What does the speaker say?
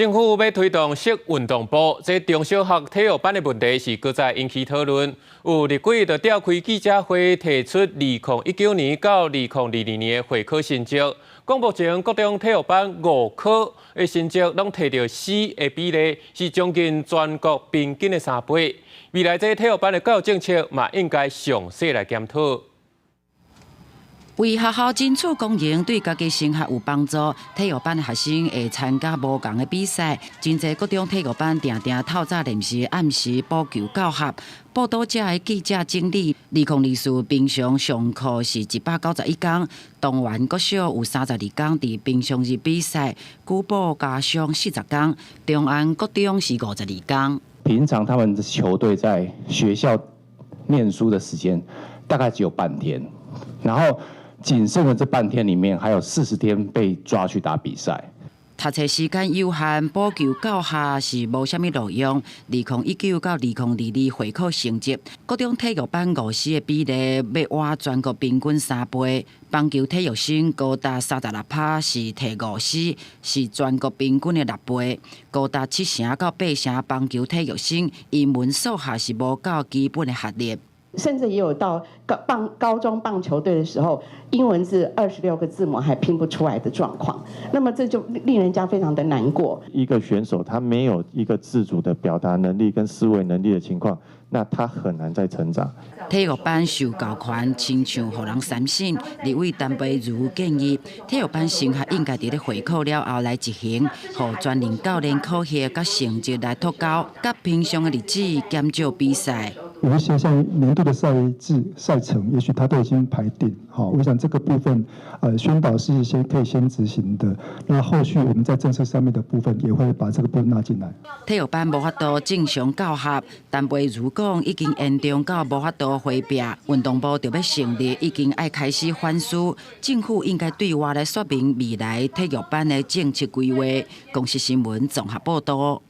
政府欲推動設運動部，這中小學體育班的問題是閣再引起討論。有立委就召開記者會，提出2019年到2022年的會考成績，講目前國中體育班五科的成績攏提著 C 的比例是將近全國平均的3倍。未來這體育班的教育政策嘛，應該詳細來檢討。為學校爭取光榮，對家己升學有幫助。體育班的學生會參加無仝的比賽，真濟國中體育班定定透早練習，暗時補球教學。報導者的記者整理，2024平常上課是191工，東元國小有32工佇平常日比賽，久保加上40工，中安國中是52工。平常他們的球隊在學校念書的時間大概只有半天，然後僅剩的這半天裡面，還有40天被抓去打比賽。讀冊時間有限，補球教學是無啥物路用。2019到2022會考成績，國中體育班五 C 的比例欲倚全國平均3倍。棒球體育生高達36%是提五 C，是全國平均的6倍。高達七成到八成棒球體育生英文、數學是無夠基本的學歷。甚至也有到高中棒球隊的時候，英文字26個字母還拼不出來的狀況，那麼這就令人家非常的難過。一個選手他沒有一個自主的表達能力跟思維能力的情況，那他很難再成長。體育班受教權親像予人三省，立委陳培如建議，體育班升學應該佇咧會考了後來執行，予專任教練考核佮成績來脫鈎，佮平常的日子減少比賽。有一些像年度的賽制賽程，也許他都已經排定。好，我想這個部分，宣導是先可以先執行的。那後續我們在政策上面的部分，也會把這個部分納進來。體育班無法度正常教學，陳培如講已經嚴重到無法度回避。運動部著欲成立，已經愛開始反思，政府應該對外來說明未來體育班的政策規劃。公視新聞綜合報導。